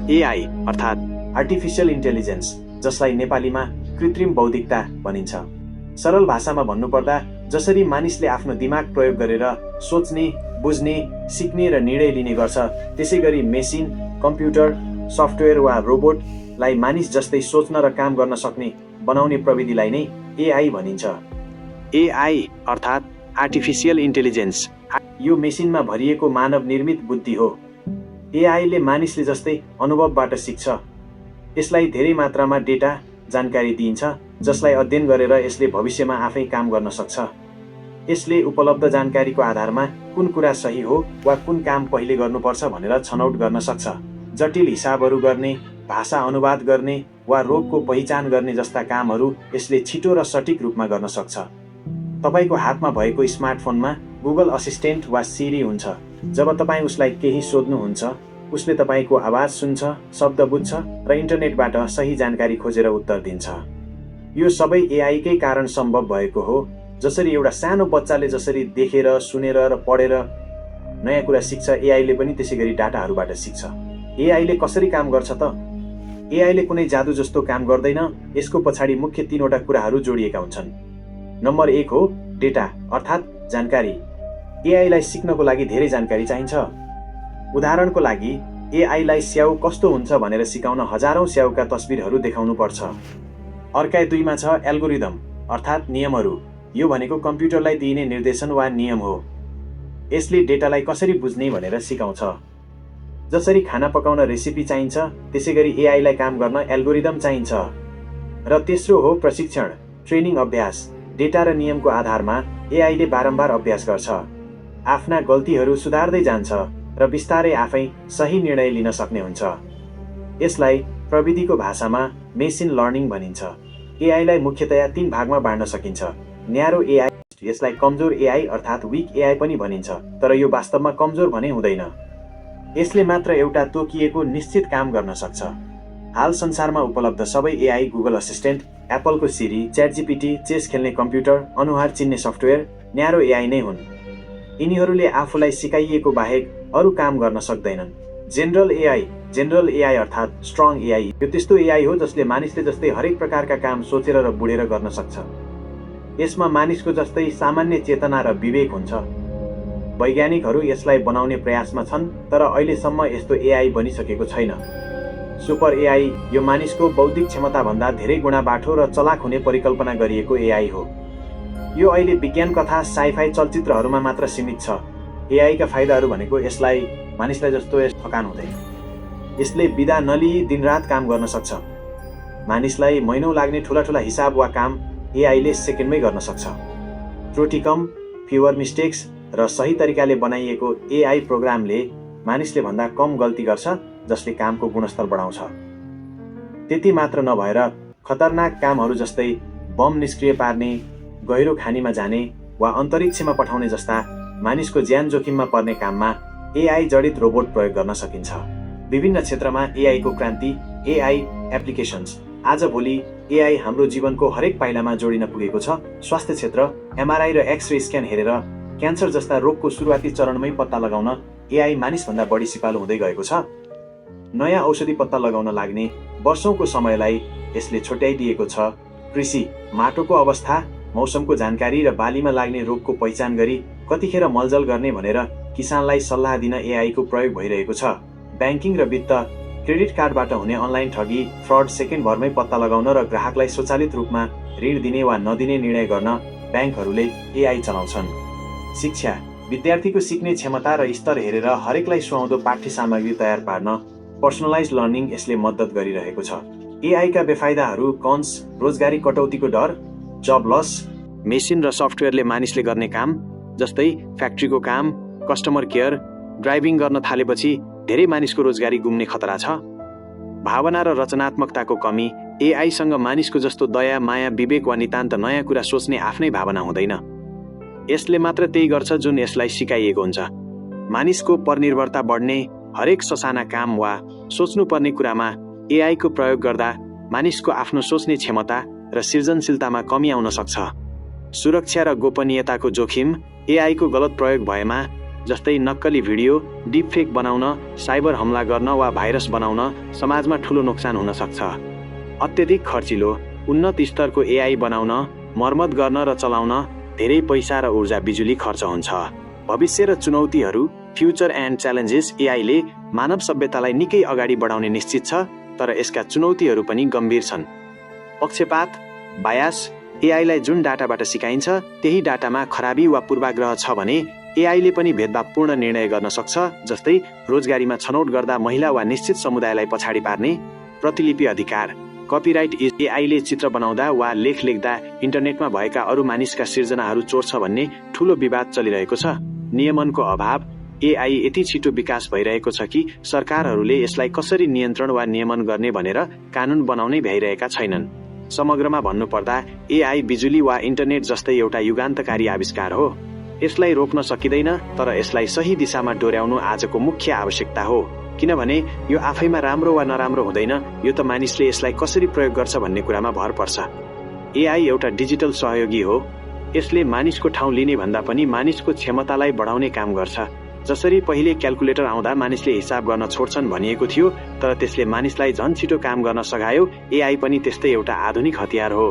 AI अर्थात् artificial intelligence, जसलाई नेपालीमा कृत्रिम बौद्धिकता भनिन्छ। सरल भाषामा भन्नुपर्दा जसरी मानिसले आफ्नो दिमाग प्रयोग गरेर सोच्ने, बुझ्ने, सिक्ने र निर्णय लिने गर्छ, त्यसैगरी मेसिन, कम्प्युटर, सफ्टवेयर वा रोबोटलाई मानिस जस्तै सोच्न र काम गर्न सक्ने बनाउने प्रविधिलाई नै एआई भनिन्छ। एआई अर्थात् आर्टिफिसियल इन्टेलिजेन्स यो मेसिनमा भरिएको मानव निर्मित बुद्धि हो। एआईले मानिसले जस्तै अनुभवबाट सिक्छ। यसलाई धेरै मात्रामा डेटा, जानकारी दिइन्छ, जसलाई अध्ययन गरेर यसले भविष्यमा आफै काम गर्न सक्छ। यसले उपलब्ध जानकारीको आधारमा कुन कुरा सही हो वा कुन काम पहिले गर्नुपर्छ भनेर छनौट गर्न सक्छ। जटिल हिसाबहरू गर्ने, भाषा अनुवाद गर्ने वा रोगको पहिचान गर्ने जस्ता कामहरू यसले छिटो र सटिक रूपमा गर्न सक्छ। तपाईको हातमा भएको स्मार्टफोनमा गुगल असिस्टेन्ट वा सिरी हुन्छ। जब तपाईँ उसलाई केही सोध्नुहुन्छ, उसले तपाईको आवाज सुन्छ, शब्द बुझ्छ र इन्टरनेटबाट सही जानकारी खोजेर उत्तर दिन्छ। यो सबै एआईकै कारण सम्भव भएको हो। जसरी एउटा सानो बच्चाले जसरी देखेर, सुनेर र पढेर नयाँ कुरा सिक्छ, एआईले पनि त्यसैगरी डाटाहरूबाट सिक्छ। एआईले कसरी काम गर्छ त? एआईले कुनै जादु जस्तो काम गर्दैन। यसको पछाडि मुख्य 3वटा कुराहरू जोडिएका हुन्छन्। नम्बर 1 हो डेटा अर्थात् जानकारी। एआईलाई सिक्नको लागि धेरै जानकारी चाहिन्छ। उदाहरणको लागि एआईलाई स्याउ कस्तो हुन्छ भनेर सिकाउन हजारौं स्याउका तस्बिरहरू देखाउनु पर्छ। अर्का 2 मा छ एल्गोरिदम अर्थात् नियमहरू। यो भनेको कम्प्युटरलाई दिइने निर्देशन वा नियम हो। यसले डेटालाई कसरी बुझ्ने भनेर सिकाउँछ। जसरी खाना पकाउन रेसिपी चाहिन्छ, त्यसैगरी एआईलाई काम गर्न एल्गोरिदम चाहिन्छ। र तेस्रो हो प्रशिक्षण, ट्रेनिङ अभ्यास। डेटा र नियमको आधारमा एआईले बारम्बार अभ्यास गर्छ, आफ्ना गल्तीहरू सुधार्दै जान्छ र बिस्तारै आफै सही निर्णय लिन सक्ने हुन्छ। यसलाई प्रविधिको भाषामा मेसिन लर्निङ भनिन्छ। एआईलाई मुख्यतया 3 भागमा बाँड्न सकिन्छ। न्यारो एआई, यसलाई कमजोर एआई अर्थात् विक एआई पनि भनिन्छ, तर यो वास्तवमा कमजोर भने हुँदैन। यसले मात्र एउटा तोकिएको निश्चित काम गर्न सक्छ। हाल संसारमा उपलब्ध सबै एआई गुगल असिस्टेन्ट, एप्पलको सिरी, च्याटजीपीटी, चेस खेल्ने कम्प्युटर, अनुहार चिन्ने सफ्टवेयर न्यारो एआई नै हुन्। यिनीहरूले आफूलाई सिकाइएको बाहेक अरू काम गर्न सक्दैनन्। जेनरल एआई अर्थात् स्ट्रङ एआई, यो त्यस्तो एआई हो जसले मानिसले जस्तै हरेक प्रकारका काम सोचेर र बुढेर गर्न सक्छ। यसमा मानिसको जस्तै सामान्य चेतना र विवेक हुन्छ। वैज्ञानिकहरू यसलाई बनाउने प्रयासमा छन्, तर अहिलेसम्म यस्तो एआई बनिसकेको छैन। सुपर एआई यो मानिसको बौद्धिक क्षमताभन्दा धेरै गुणा बाठो र चलाक हुने परिकल्पना गरिएको एआई हो। यो अहिले विज्ञान कथा, साइफाई चलचित्रहरूमा मात्र सीमित छ। एआईका फाइदाहरू भनेको यसलाई मानिसलाई जस्तो थकान हुँदैन। यसले बिदा नलिई दिनरात काम गर्न सक्छ। मानिसलाई महिनौं लाग्ने ठूला हिसाब वा काम एआईले सेकेन्डमै गर्न सक्छ। त्रुटि कम, फ्युवर मिस्टेक्स र सही तरिकाले बनाइएको एआई प्रोग्रामले मानिसले भन्दा कम गल्ती गर्छ, जसले कामको गुणस्तर बढाउँछ। त्यति मात्र नभएर खतरनाक कामहरू जस्तै बम निष्क्रिय पार्ने, गहिरो खानीमा जाने वा अन्तरिक्षमा पठाउने जस्ता मानिसको ज्यान जोखिममा पर्ने काममा एआई जडित रोबोट प्रयोग गर्न सकिन्छ। विभिन्न क्षेत्रमा एआईको क्रान्ति, एआई एप्लिकेशन्स। आजभोलि एआई हाम्रो जीवनको हरेक पाइलामा जोडिन पुगेको छ। स्वास्थ्य क्षेत्र, एमआरआई र एक्सरे स्क्यान हेरेर क्यान्सर जस्ता रोगको सुरुवाती चरणमै पत्ता लगाउन एआई मानिसभन्दा बढी सिपालु हुँदै गएको छ। नयाँ औषधि पत्ता लगाउन लाग्ने वर्षौंको समयलाई यसले छुट्याइदिएको छ। कृषि, माटोको अवस्था, मौसमको जानकारी र बालीमा लाग्ने रोगको पहिचान गरी कतिखेर मलजल गर्ने भनेर किसानलाई सल्लाह दिन एआईको प्रयोग भइरहेको छ। ब्याङ्किङ र वित्त, क्रेडिट कार्डबाट हुने अनलाइन ठगी, फ्रड सेकेन्ड भरमै पत्ता लगाउन र ग्राहकलाई स्वचालित रूपमा ऋण दिने वा नदिने निर्णय गर्न ब्याङ्कहरूले एआई चलाउँछन्। शिक्षा, विद्यार्थीको सिक्ने क्षमता र स्तर हेरेर हरेकलाई सुहाउँदो पाठ्य सामग्री तयार पार्न पर्सनलाइज लर्निङ यसले मद्दत गरिरहेको छ। एआईका बेफाइदाहरू कन्स, रोजगारी कटौतीको डर, जब लस। मेसिन र सफ्टवेयरले मानिसले गर्ने काम जस्तै फ्याक्ट्रीको काम, कस्टमर केयर, ड्राइभिङ गर्न थालेपछि धेरै मानिसको रोजगारी गुम्ने खतरा छ। भावना र रचनात्मकताको कमी, एआईसँग मानिसको जस्तो दया, माया, विवेक वा नितान्त नयाँ कुरा सोच्ने आफ्नै भावना हुँदैन। यसले मात्र त्यही गर्छ जुन यसलाई सिकाइएको हुन्छ। मानिसको परनिर्भरता बढ्ने, हरेक ससाना काम वा सोच्नुपर्ने कुरामा एआईको प्रयोग गर्दा मानिसको आफ्नो सोच्ने क्षमता र सृजनशीलतामा कमी आउन सक्छ। सुरक्षा र गोपनीयताको जोखिम, एआईको गलत प्रयोग भएमा जस्तै नक्कली भिडियो, डिपफेक बनाउन, साइबर हमला गर्न वा भाइरस बनाउन समाजमा ठूलो नोक्सान हुन सक्छ। अत्यधिक खर्चिलो, उन्नत स्तरको एआई बनाउन, मर्मत गर्न र चलाउन धेरै पैसा र ऊर्जा बिजुली खर्च हुन्छ। भविष्य र चुनौतीहरू, फ्युचर एन्ड च्यालेन्जेस। एआईले मानव सभ्यतालाई निकै अगाडि बढाउने निश्चित छ, तर यसका चुनौतीहरू पनि गम्भीर छन्। पक्षपात, बायास। एआईलाई जुन डाटाबाट सिकाइन्छ त्यही डाटामा खराबी वा पूर्वाग्रह छ भने एआईले पनि भेदभावपूर्ण निर्णय गर्न सक्छ, जस्तै रोजगारीमा छनौट गर्दा महिला वा निश्चित समुदायलाई पछाडि पार्ने। प्रतिलिपि अधिकार, कपिराइट। एआईले चित्र बनाउँदा वा लेख लेख्दा इन्टरनेटमा भएका अरू मानिसका सिर्जनाहरू चोर्छ भन्ने ठूलो विवाद चलिरहेको छ। नियमनको अभाव। एआई यति छिटो विकास भइरहेको छ कि सरकारहरूले यसलाई कसरी नियन्त्रण वा नियमन गर्ने भनेर कानून बनाउनै भ्याइरहेका छैनन्। समग्रमा भन्नुपर्दा एआई बिजुली वा इन्टरनेट जस्तै एउटा युगान्तकारी आविष्कार हो। यसलाई रोक्न सकिँदैन, तर यसलाई सही दिशामा डोर्याउनु आजको मुख्य आवश्यकता हो, किनभने यो आफैमा राम्रो वा नराम्रो हुँदैन, यो त मानिसले यसलाई कसरी प्रयोग गर्छ भन्ने कुरामा भर पर्छ। एआई एउटा डिजिटल सहयोगी हो। यसले मानिसको ठाउँ लिने भन्दा पनि मानिसको क्षमतालाई बढाउने काम गर्छ। जसरी पहिले क्याल्कुलेटर आउँदा मानिसले हिसाब गर्न छोड्छन् भनिएको थियो, तर त्यसले मानिसलाई झन् छिटो काम गर्न सघायो। एआई पनि त्यस्तै एउटा आधुनिक हतियार हो।